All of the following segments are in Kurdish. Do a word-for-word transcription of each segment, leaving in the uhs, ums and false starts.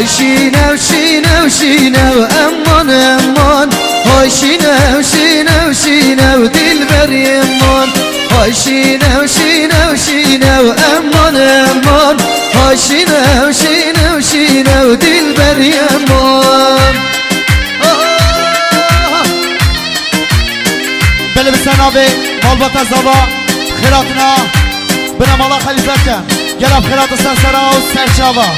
Şînew, şînew, şînew, eman, eman. Hay şînew, şînew, şînew, dilberî eman. Hay şînew, şînew, şînew, eman, eman. Hay şînew, şînew, şînew, dilberî eman. Ah! Belê bi ser navê malbata zava xêratina bina mala xelîfeke. Gela bi xêr hatin ser sera û ser çava.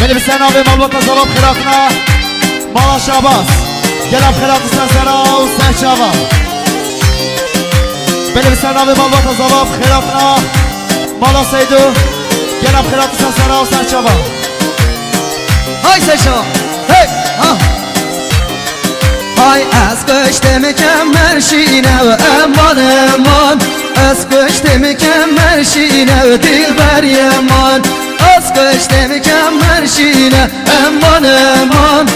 Belê bi ser navê malbata zava bi xêr hatina mala Şabas. Gela bi xêr hatin ser sera û ser çava. Belê bi ser navê malbata zava bi xêr hatina mala Seydo. Gela bi xêr hatin ser sera û ser çava. Hay ser çava. Hey! Ha! Ay, ez kuştim kemer şînew, eman, eman. Ez kuştim kemer şînew, dilberî eman. Ez kuştim kemer şînew, eman, eman.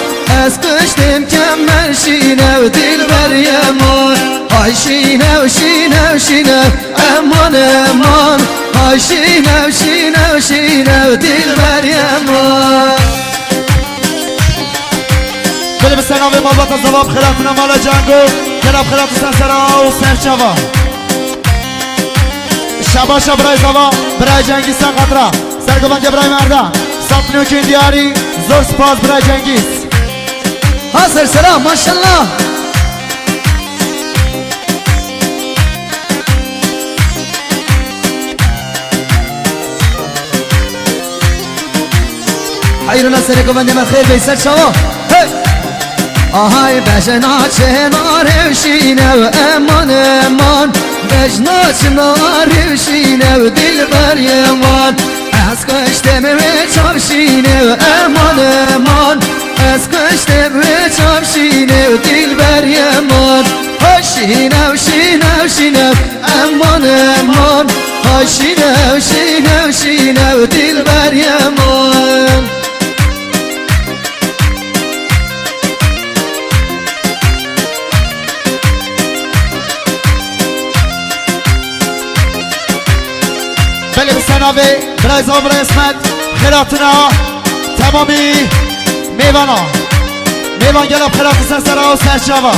Ez kuştim kemer şînew, dilberî eman. Ay şînew, şînew, şînew, eman, eman. Ay şînew, şînew, şînew, dilberî eman. Belê bi ser navê malbata zava bi xêr hatina mala Cango. Gela bi xêr hatin ser sera û ser çava. Şabaşa birayê zava, birayê Cengîz ser xatira. Ser govendê birayê Merdan. Sed milyon kên diyarî, zor spas birayê Cengîz. Ha ser sera, maşallah. Heyrûna serê govendê me xêr bê ser çawa. Hey! Ahay bejna çinarê şînew, eman, eman. Bejna çinarê şînew, dilberî eman. Ez kuştim wê çav şînew, eman, eman. Ez kuştim wê çav şînew, dilberî eman. Ha şînew, şînew, şînew, eman, eman. Ha şînew, şînew, şînew, dilberî eman. Belê bi ser navê birayê zava, birayê Esmet, xêr hatina temamî mêvana. Mêvan gela bi xêr hatin ser sera û ser çava.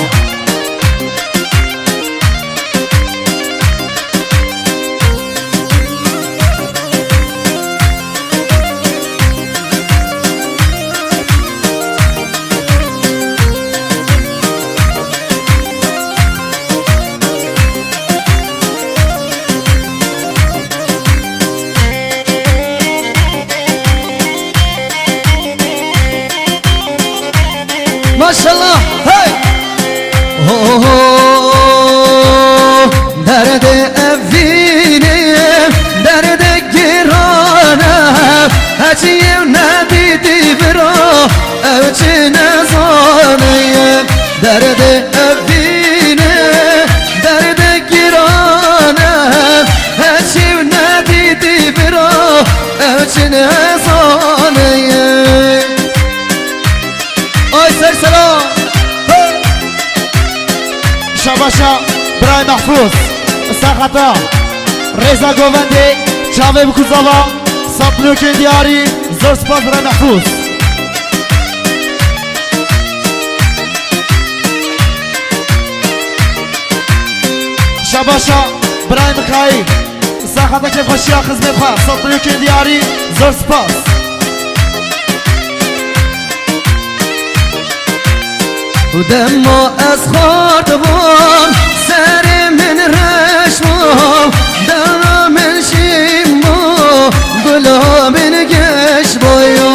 Maşallah, hey! Ho, ho, ho. Derdê evînê, derdê giran e, hecî ew nedîtî bira, ew çi nezane. Derdê evînê, derdê giran e, hecî ew nedîtî bira, ew çi nezane. Ay ser sera. Hey! Şabaşa birayê Mehfûz. Saxata. Rêza govendê. Çavê bikû zava. Sed milyon kên diyarî. Zor spas birayê Mehfûz. Şabaşa birayê Mikaîl. Saxata kêfxweşiya xizmêt xwe, sed milyon kên diyarî, zor spas. Û dema ez xwar dibûm, serê min reş bû, dara min şîn bû, gula min geş bû ya.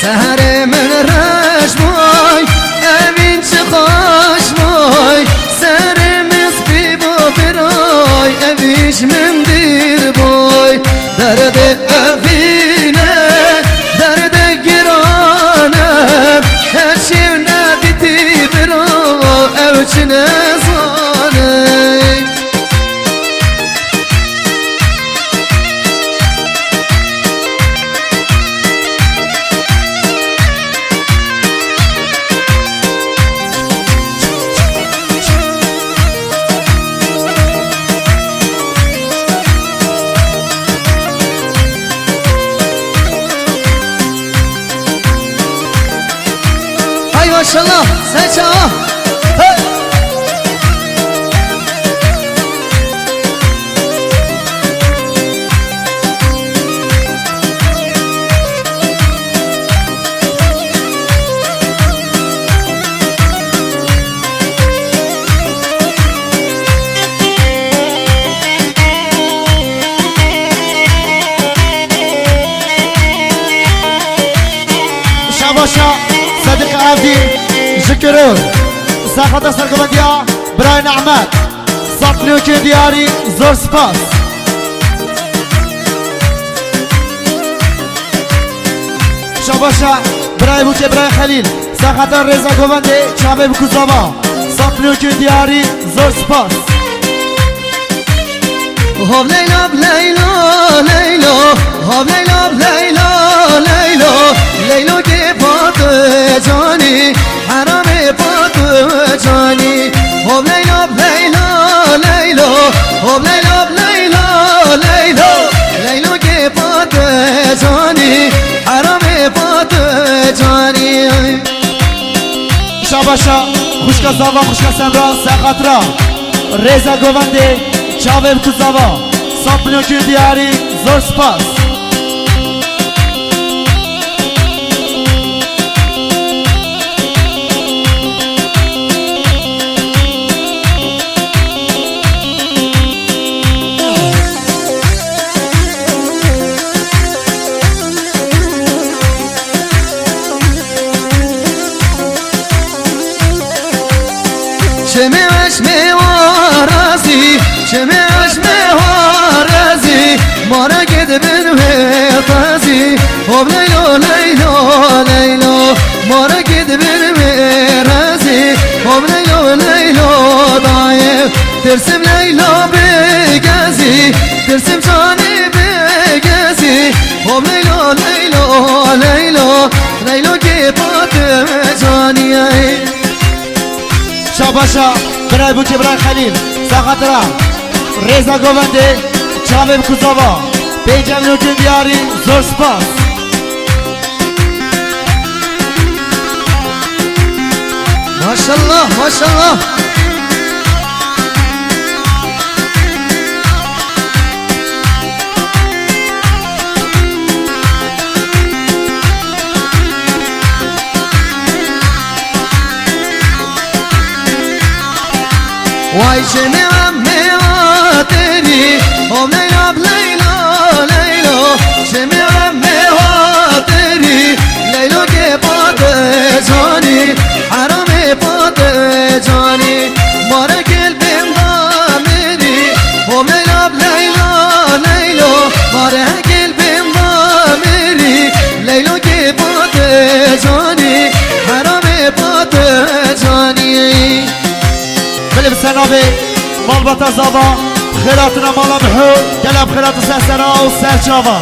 Serê min reş bû, evîn çi xweş bû, serê min spî bû birayê, evî ji min dîr bû. Derdê evîn e, derdê giran e, her çi nedîtî bira, ew çi nezane. Maşallah, sen çağa. Hey! Şabaşa Sediq Evdî ji Kiror. Sexata sergovendiya birayên Ehmed. Sed milyonkên diyarî, zor spas. Şabaşa birayê Bûçê, birayê Xelîl. Sexata rêza govendê çavê bi kuzava. Sed milyonkên diyarî, zor spas. Hov Leyla, Leyla, Leyla, hov Leyla, Leyla, Leyla, Leylo ke pat canî, herame pat canî. Hov Leyla, Leyla, Leyla, hov Leyla, Leyla, Leyla, Leylo ke pat canî, herame pat canî. Şabaşa xwişka Zava, xwişka Semra, Sexatra. Rêza govendê çavê bi kuzava. Sed milyonkên diyarî, zor spas. Çemê weş me warazî, çemê weş me warazî, mara ged bin wê tazî. Hov Leylo, Leylo, Leylo, mara ged bin wê razî. Hov Leylo, Leylo, dayê, tirsim Leylo bigezî, tirsim canî bigezî. Hov Leylo, Leylo, Leylo, Leylo ke pat canî. Şabaşa birayê Bûçê, birayê Xelîl, Sexatra. Rêza govendê çavê bi kuzava. Pênc milyonkên diyarî, zor spas. Maşallah, maşallah. Vay çemê me waterî, o Leyla, Leyla, Leylo, çemê me waterî, Leylo ke pat canî, herame pat canî, mare gel benda merî, o Leyla, Leyla, Leylo, mare gel benda merî, Leylo ke pat canî, herame pat canî. Belê bi ser navê Malbata Zava, xêratina mala Miho, gelek xêrat û ser sera û ser çava.